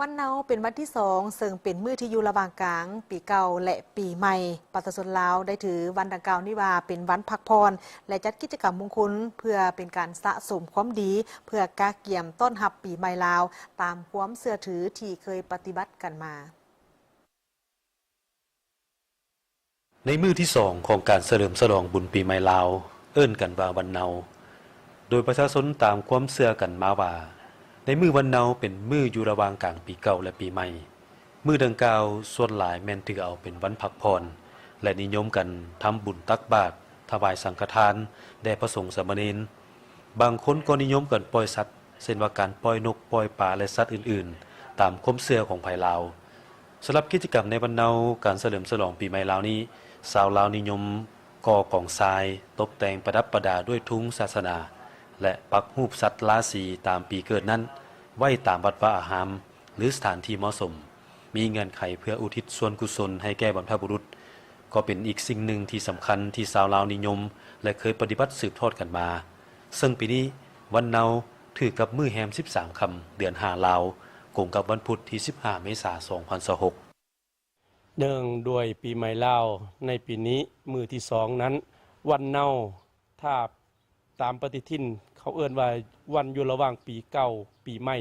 ວັນເນົາເປັນວັນທີສອງ ເຊິ່ງເປັນມື້ທີ່ຢູ່ລະຫວ່າງກາງປີເກົ່າ ແລະ ປີໃໝ່. ປະຊາຊົນລາວໄດ້ຖືວັນດັ່ງກ່າວນີ້ວ່າເປັນວັນພັກຜ່ອນ ແລະ ຈັດກິດຈະກຳມຸງຄຸນ ເພື່ອເປັນການສະສົມຄວາມດີ ເພື່ອກະກຽມຕ້ອນຮັບປີໃໝ່ລາວ ຕາມຄວາມເຊື່ອຖືທີ່ເຄີຍປະຕິບັດກັນມາ. ໃນມື້ທີສອງຂອງການສະເຫຼີມສະຫຼອງບຸນປີໃໝ່ລາວ ເອີ້ນກັນວ່າວັນເນົາ, ໂດຍປະຊາຊົນຕາມຄວາມເຊື່ອກັນມາວ່າ ໃນມື້ວັນເນົາເປັນມື້ຢູ່ລະຫວ່າງກາງປີເກົ່າ ແລະ ປີໃໝ່. ມື້ດັ່ງກ່າວສ່ວນຫຼາຍແມ່ນຖືເອົາເປັນວັນພັກຜ່ອນ ແລະ ນິຍົມກັນທຳບຸນຕັກບາດ ຖວາຍສັງຄະທານແດ່ພະສົງສາມະເນນ. ບາງຄົນກໍນິຍົມກັນປ່ອຍສັດ ເຊັ່ນວ່າການປ່ອຍນົກ, ປ່ອຍປາ ແລະ ສັດອື່ນໆ ຕາມຄວາມເຊື່ອຂອງໃຜລາວ. ສຳລັບກິດຈະກຳໃນວັນເນົາ, ການສະເຫຼີມສະຫຼອງປີໃໝ່ລາວນີ້, ຊາວລາວນິຍົມກໍ່ກອງຊາຍ, ຕົບແຕ່ງປະດັບປະດາດ້ວຍທຸງສາສະໜາ ແລະ ປັກຮູບສັດລາສີຕາມປີເກີດນັ້ນ ໄວ້ຕາມວັດວາອາຮາມ ຫຼື ສະຖານທີ່ເໝາະສົມ, ມີເງື່ອນໄຂເພື່ອອຸທິດສ່ວນກຸສົນໃຫ້ແກ່ບັນພະບຸລຸດ, ກໍເປັນອີກສິ່ງໜຶ່ງທີ່ສຳຄັນທີ່ຊາວລາວນິຍົມ ແລະ ເຄີຍປະຕິບັດສືບທອດກັນມາ. ເຊິ່ງປີນີ້ວັນເນົາຖືກັບມື້ແຮມສິບສາມຄ່ຳ ເດືອນຫ້າລາວ, ກົງກັບວັນພຸດທີສິບຫ້າເມສາ ສອງພັນຊາວຫົກ. ເນື່ອງດ້ວຍປີໃໝ່ລາວໃນປີນີ້ມື້ທີສອງນັ້ນ, ວັນເນົາ ຖ້າຕາມປະຕິທິນເຂົາເອີ້ນວ່າວັນຢູ່ລະຫວ່າງປີເກົ່າປີໃໝ່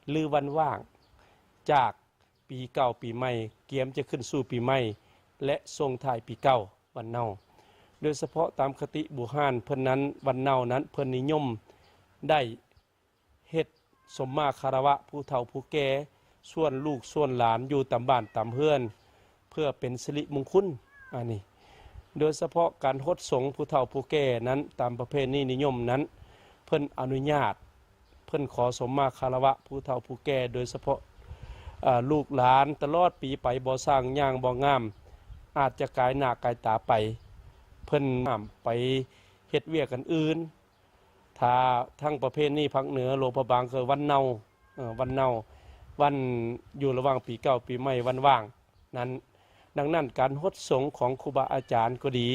ຫຼື ວັນວ່າງຈາກ ປີເກົ່າປີໃໝ່, ກຽມຈະຂຶ້ນສູ່ປີໃໝ່ ແລະ ສົ່ງທ້າຍປີເກົ່າ, ວັນເນົາ. ໂດຍສະເພາະຕາມຄະຕິບູຮານເພິ່ນນັ້ນ, ວັນເນົານັ້ນເພິ່ນນິຍົມໄດ້ເຮັດສົມມາຄາລະວະຜູ້ເຖົ້າຜູ້ແກ່, ຊວນລູກຊວນຫຼານຢູ່ຕາມບ້ານຕາມເຮືອນ ເພື່ອເປັນສິລິມຸງຄຸນ. ອັນນີ້ ໂດຍສະເພາະການຫົດສົງຜູ້ເຖົ້າຜູ້ແກ່ນັ້ນ, ຕາມປະເພນີນິຍົມນັ້ນ, ເພິ່ນອະນຸຍາດ ເພິ່ນຂໍສົມມາຄາລະວະຜູ້ເຖົ້າຜູ້ແກ່, ໂດຍສະເພາະ ເອີ ລູກຫຼານຕະຫຼອດປີໄປ, ບໍ່ຊ່າງຍ່າງບໍ່ງາມ, ອາດຈະກາຍໜ້າກາຍຕາໄປ, ເພິ່ນຫ້າມໄປເຮັດວຽກອັນອື່ນ. ຖ້າທາງປະເພນີພາກເໜືອຫຼວງພະບາງ ຄືວັນເນົາ, ເອີ ວັນເນົາ, ວັນຢູ່ລະຫວ່າງປີເກົ່າປີໃໝ່, ວັນວ່າງ ນັ້ນ. ດັ່ງນັ້ນ ການຫົດສົງຂອງຄູບາອາຈານກໍດີ,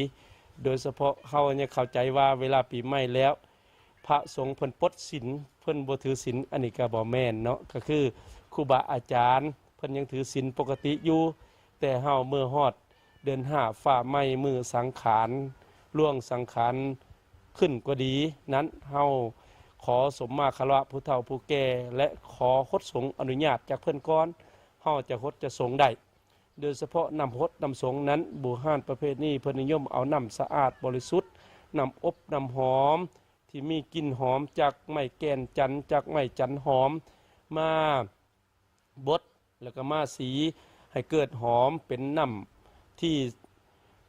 ໂດຍສະເພາະເຮົາຍັງເຂົ້າໃຈວ່າເວລາປີໃໝ່ແລ້ວ ພະສົງເພິ່ນປົດສິນ, ເພິ່ນບໍ່ຖືສິນ, ອັນນີ້ກໍບໍ່ແມ່ນເນາະ. ກໍຄືຄູບາອາຈານເພິ່ນຍັງຖືສິນປົກກະຕິຢູ່, ແຕ່ເຮົາເມື່ອຮອດເດືອນຫ້າຟ້າໃໝ່ ມື້ສັງຂານ ລ່ວງສັງຂານຂຶ້ນກໍດີນັ້ນ, ເຮົາຂໍສົມມາຄາລະວະຜູ້ເຖົ້າຜູ້ແກ່ ແລະ ຂໍຫົດສົງອະນຸຍາດຈາກເພິ່ນກ່ອນ, ເຮົາຈະຫົດຈະສົງໄດ້. ໂດຍສະເພາະນ້ຳຫົດນ້ຳສົງນັ້ນ, ບູຮານປະເພນີເພິ່ນນິຍົມເອົານ້ຳສະອາດບໍລິສຸດ, ນ້ຳອົບນ້ຳຫອມທີ່ມີກິ່ນຫອມຈາກໄມ້ແກ່ນຈັນ, ຈາກໄມ້ຈັນຫອມມາບົດ ແລ້ວກໍມາສີໃຫ້ເກີດຫອມເປັນນ້ຳທີ່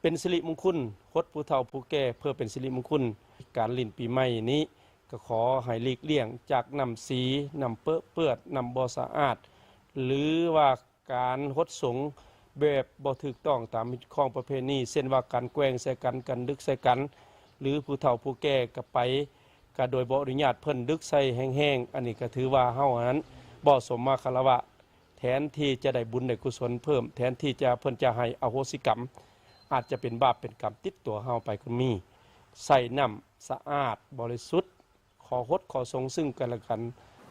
ເປັນສິລິມຸງຄຸນ, ຫົດຜູ້ເຖົ້າຜູ້ແກ່ເພື່ອເປັນສິລິມຸງຄຸນ. ການຫຼິ້ນປີໃໝ່ນີ້ກໍຂໍໃຫ້ຫຼີກລ່ຽງຈາກນ້ຳສີ, ນ້ຳເປິເປື້ອນ, ນ້ຳບໍ່ສະອາດ ຫຼືວ່າ ການຫົດສົງແບບບໍ່ຖືກຕ້ອງຕາມຮີດຄອງປະເພນີ, ເຊັ່ນວ່າ ການແກວ່ງໃສ່ກັນ, ການດຶກໃສ່ກັນ ຫຼື ຜູ້ເຖົ້າຜູ້ແກ່ກໍໄປ ກໍໂດຍບໍ່ອະນຸຍາດເພິ່ນ, ດຶກໃສ່ແຮງໆ, ອັນນີ້ກໍຖືວ່າເຮົານັ້ນບໍ່ສົມມາຄາລະວະ. ແທນທີ່ຈະໄດ້ບຸນໄດ້ກຸສົນເພີ່ມ, ແທນທີ່ຈະ ເພິ່ນຈະໃຫ້ອະໂຫສິກຳ, ອາດຈະເປັນບາບເປັນກຳຕິດຕົວເຮົາໄປກໍມີ. ໃຊ້ນ້ຳສະອາດບໍລິສຸດ ຂໍຫົດຂໍສົງຊຶ່ງກັນແລະກັນ.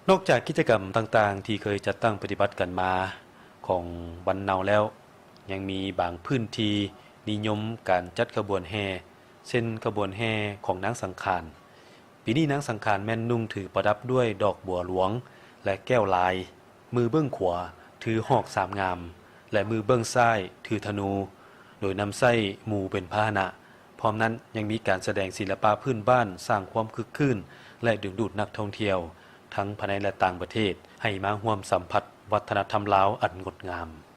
ນອກຈາກກິດຈະກຳຕ່າງໆທີ່ເຄີຍຈັດຕັ້ງປະຕິບັດກັນມາຂອງວັນເນົາແລ້ວ, ຍັງມີບາງພື້ນທີ່ນິຍົມການຈັດຂະບວນແຫ່, ເຊັ່ນ ຂະບວນແຫ່ຂອງນາງສັງຂານ. ປີນີ້ນາງສັງຂານແມ່ນນຸ່ງຖືປະດັບດ້ວຍດອກບົວຫຼວງ ແລະ ແກ້ວລາຍ. ມືເບື້ອງຂວາຖືຫອກສາມງາມ ແລະ ມືເບື້ອງຊ້າຍຖືທະນູ, ໂດຍນຳໃຊ້ໝູເປັນພາຫະນະ. ພ້ອມນັ້ນຍັງມີການສະແດງສິລະປະພື້ນບ້ານສ້າງຄວາມຄຶກຄື້ນ ແລະ ດຶງດູດນັກທ່ອງທ່ຽວທັງພາຍໃນ ແລະ ຕ່າງປະເທດ ໃຫ້ມາຮ່ວມສຳຜັດວັດທະນະທຳລາວອັນງົດງາມ.